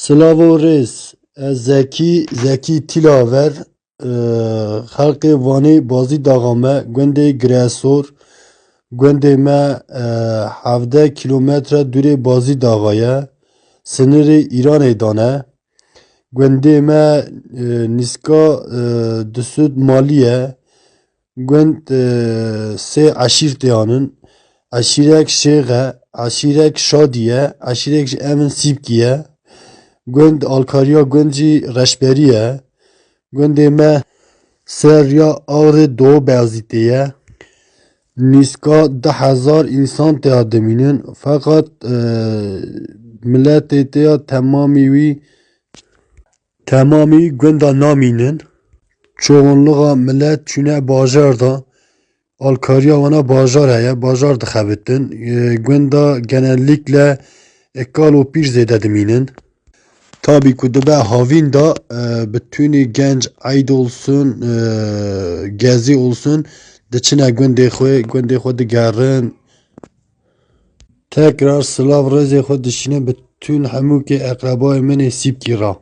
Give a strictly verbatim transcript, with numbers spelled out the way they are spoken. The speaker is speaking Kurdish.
Silav û rêz. Ez Zekî, Zekî Tîlaver, e, xelkê Vanê Bazî Daxa me, gundê Giresor, gundê me, e, hevdeh kîlometre dûrê Bazî Daxa ye, sinirê Îranê dane. Gundê me, e, nîska, e, du sed malî ye. Gund, e, sê eşîrtê anin. Eşîrek Şêx e, eşîrek Şadî ye, eşîrek ji Emin Sîpkî ye. Gund alkariya gund jî Reşberî ye. Gundê me ser riya Axrê Doğu Beyazîtê ye. Nîska du hezar însan têya dimînin. Feqet, e, miletê têya temamî wî, temamî gunda namînin. Çoğunluğa milet çûne bajar da. Alkariya wana bajar heye, bajar dixebitin. E, gunda genellikle e, kal û pîr zêde dimînin. Tabî ku dibe havîn da, e, bütünî genç eyd olsun, e, gezî olsun, diçine gundê xwe, gundê xwe digerin. Tekrar silav rêzê xwe dişîne bütün hemûkê eqrebayê min ê Sîpkî ra.